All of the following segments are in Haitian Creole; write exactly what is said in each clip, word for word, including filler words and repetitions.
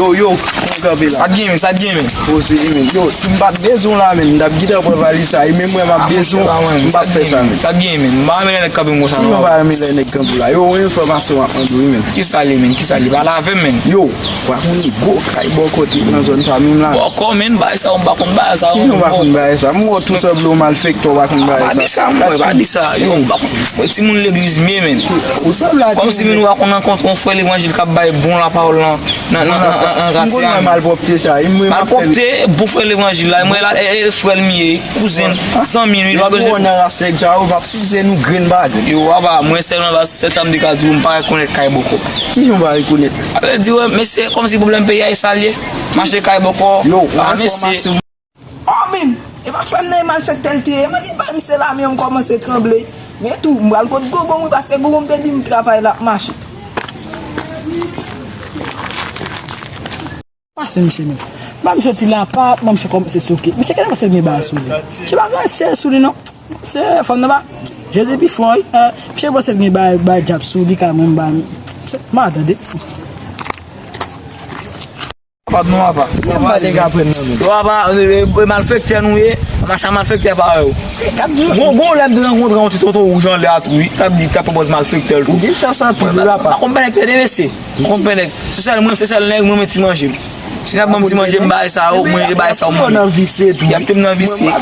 Yo, yo, mwen kanpe la. Sa t gen, men, sa t gen, men. Poze, men. Yo, si m pa t bezwen w la, men, m t ap gentan pran valiz sa. E menm mwen, m ap bezwen w, m p ap fè sa, men. Sa t gen, men. M pa renmen lè nèg kanpe m konsa, non. Mwen pa renmen lè nèg kanpe w la. Yo, yon enfòmasyon m ap mande w, wi, men. Kisa l ye, men? Kisa l ye? Pale avè m, men. Yo, w pa konn gwo kay bò kote nan zòn sa menm la? Bòkò, men, bagay sa yo, m pa konn bagay sa yo. Kijan w pa konn bagay sa? M wè w tou sanble yon malfektè, w pa konn bagay sa. Pa di sa, mwen, pa di sa. Yo, m pa konn. Mwen timoun legliz m ye, men. Ou sanble ak yon... Kòmsi, men, ou pa konn rankontre yon frè levanjil k ap bay bon lapawòl lan. Nan, nan, nan, nan, nan katye a. M konn wè malpwòpte sa, e mwen m ap fè... Malpwòpte, bon frè levanjil la, e mwen la, e, e, frè l m ye, kouzen, zanmi l, wi, pa bezwen. Depi w nan ras nèg sa yo, m ap size nou grenn bagay. Yo, papa, mwen sèlman, se sa m te ka di w, m pa rekonèt kay bòkò. Kijan w pa rekonèt? Sa vle di, wè, mesye, kòmsi pwoblèm peyi a, e sa l ye. Mache kay bòkò. Yo, a, mesye. Oh, men, e pa frè m nan, e malfektè l te ye. Mwen di bay misye lame an, m kòmanse tranble. Men tou, m pral kot Gogo, wi, paske Gogo m te di m travay la ap mache. Pase misye menm. M pa misye ti la pa, mwen misye kòmanse soke. Misye genlè panse l gen bagay sou li. Misye pa gen anyen sou li non. Se fanm nan pa. Jezi pi fò, wi. Eh, misye panse l gen bagay, bagay djab sou li, ka mwen m ba misye. M a tande. Papa, non, papa. Mwen pa te ka pran nan men. Yo, papa, e, e, e, malfektè nou ye. Mache a malfektè parèy ou. Gon, gon lè m te rankontre yon ti toto wouj anlè a tou, wi. T ap di, t ap pran pòz malfektè l tou. Ou gen chans anpil, wi, papa. M pa konn pè nèg tande, mesye. M konn pè nèg. Se sèl mwen, se sèl nèg, mwen, mwen ti manje m. Si n ap ban m ti manje m, bagay sa yo, mwen, e bagay sa yo, mwen. Y ap touye m nan visye. Y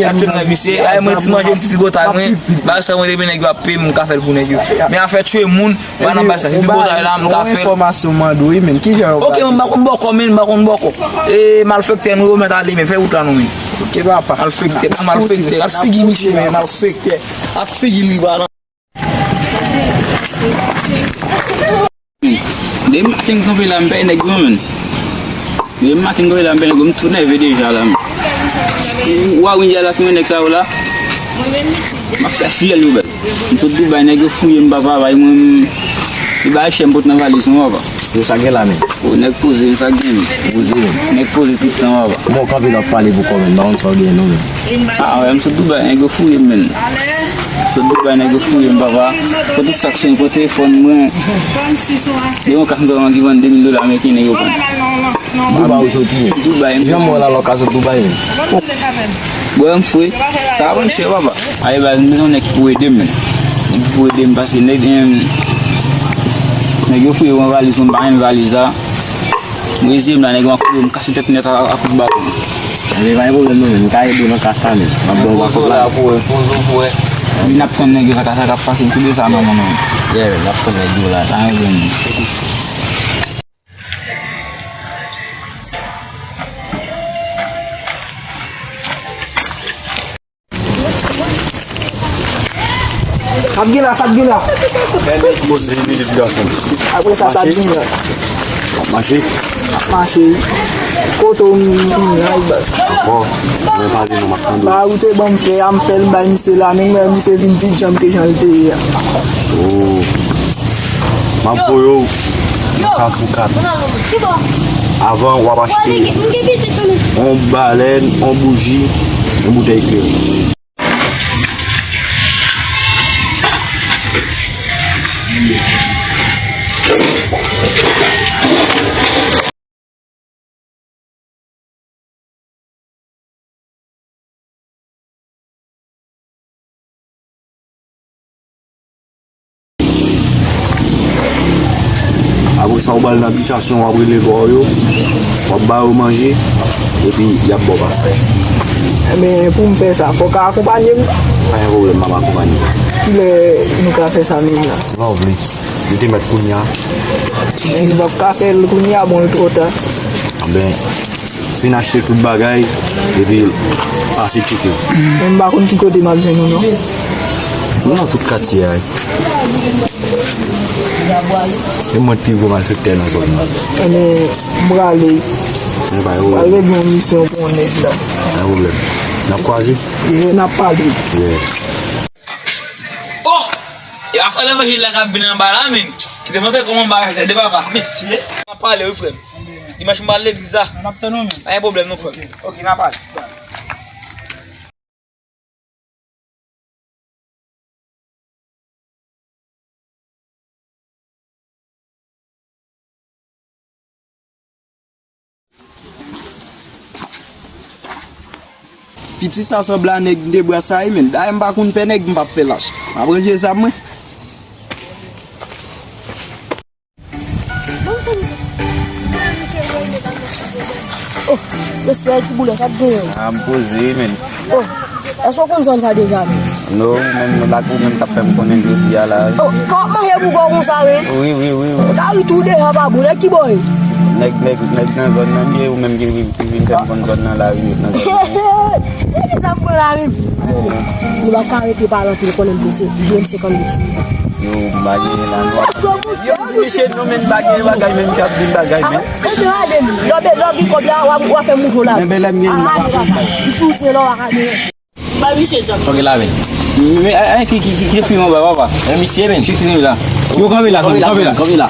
ap touye m nan visye. Ay, mwen ti manje m, ti tripotay mwen. Bagay sa yo, mwen, depi nèg yo ap peye m, m ka fè l pou nèg yo. Men afè tiye moun, pa nan bagay sa. Se tripotay la, m ka fè l. Enfòmasyon mande wi, men. Kijan yo... Ok, men m pa konn bòkò, men, m pa konn bòkò. E malfektè nou yo mèt ale, men. Fè wout la nou, men. Ok, papa. Malfektè, pa malfektè. Al figi misye, men, malfektè. Al figi li, pa nan... Depi maten m kanpe la, m pè nèg yo, men. Depi maten m kanpe la, m pè nèg yo, m tou nève deja la, men. Ou a win la, se mwen nèg sa yo la. M ap fè fyèl yo, bèl. M sot Dubai, nèg yo fouye m, papa, bay mwen, m, li bay chè m pot nan valiz mwen, papa. Yo, sa gen la, men. O, nèg poze, sa gen. Poze, men. Nèg poze tout tan, papa. Bon, kanpe la, w ap pale pou kò, men. M pa konn sa w gen, non, men. Ah, wè, m sot Dubai, nèg yo fouye m, men. M sot Dubai, nèg yo fouye m, papa. Pran tout sa k sou mwen, pran telefòn mwen. Gen yon kas m t ap vann ki vann de mil dola ameriken, nèg yo pran. Dubai ou soti ye? Dubai. Jan mwen la lòk a sot Dubai ye. Bwè m fre. Sa a vann chè, papa. Ay, baz, m bezwen nèg ki pou ede m, men. Nèg ki pou ede m, paske nèg, em, nèg yo fouye yon valiz, mwen pa renmen valiz la. M reziye m la, nèg yo ap koupe m, kase tèt nèt a, a kout baton. Ebyen, pa gen pwoblèm non, men. M ka ede w nan kas la, men. M ap ba w wakòt la. Poze w la pou wè, poze w pou wè. Wi, n ap tann nèg yo, sa ka, sa ka pase, m tou de sa nan mwen, non. Yeah, n ap tann nèg yo la, pa gen pwoblèm, non. Sa ap gen la, sa ap gen la. Apre sa, sa ap gen la. Mache. Mache. Kote w vin la, baz. Bon, mwen pale non, m ap tande w. Ba ou te ban m fè a, m fè l bay misye la, men mwen misye vin pi djanm ke jan l te ye a. Oh. M ap voye w nan Kafou kat. Avan, w ap achte yon balèn, yon bouji, yon boutèy kleren. Apre sa, ou ba l nan abitasyon, w ap rele kò w yo, w ap ba yo manje, epi y ap ba w pasaj. Ebyen, pou m fè sa, fò w ka akonpanye m tou. Pa gen pwoblèm, m ap akonpanye w. Kilè nou ka fè sa menm la? Lè w vle. Li te mèt kounye a. Men li p ap ka fè l kounye a, bon, l twò ta. Anben, fin achte tout bagay, epi pase tcheke. Men m pa konn ki kote m ap jwenn ou, non. Nou nan tout katye a. E mwen k pi gwo malfektè nan zòn nan. Ebyen, m prale. M pral regle yon misyon pou yon nèg la. Pa gen pwoblèm. N ap kwaze? Yeah, n ap pale. Yeah. Oh! E pa frè levanjil la k ap vin anba la, men. Ki te montre kòman bagay tande papa. Mesye, n ap pale, wi, frè m. Dimanch, m pral legliz la. N ap tann ou, men. Pa gen pwoblèm, non, frè m. Ok, n ap pale. Piti sa sanble a nèg m te bwase a wi, men. Dayè m pa konn pè nèg, m p ap fè lach. M ap ranje zam mwen. Oh, respè ti boulè, sa k genyen? Ah, m poze, men. Oh, èske w konn zòn sa deja, men? Non, ou menm, men lak ou menm k ap fè m konnen jodi a la, wi. Oh, kòman w ap manje pou kò w konsa, men? Wi, wi, wi, wi. Lari tou deja pa bon, nèg ki bò ye? Nèg, nèg, nèg nan zòn nan, li ye, ou menm ki vin, ki vin fè m konn zòn nan la, wi, nan zòn nan. Sa m pran la, menm. Nou pa ka rete pale anpil, konnen m prese. Jwe m senkant goud sou ou. Yo, m pa genyen la, non. Yo, m di misye, non, men m pa genyen bagay, men m t ap di m bagay, men. Konbyen ane m? Lè w gen kòb la, w a, w a fè m moutre w la. Men bèlè m gen, m pa ka fè bagay. M sou wout mwen la, w a ka genyen. Ba misye zam. Ok, la, men. Men, men, men, ki, ki, ki, ki fim anba, papa? Men misye, men. Ki fim la? Yo, kanpe la, kanpe la, kanpe la.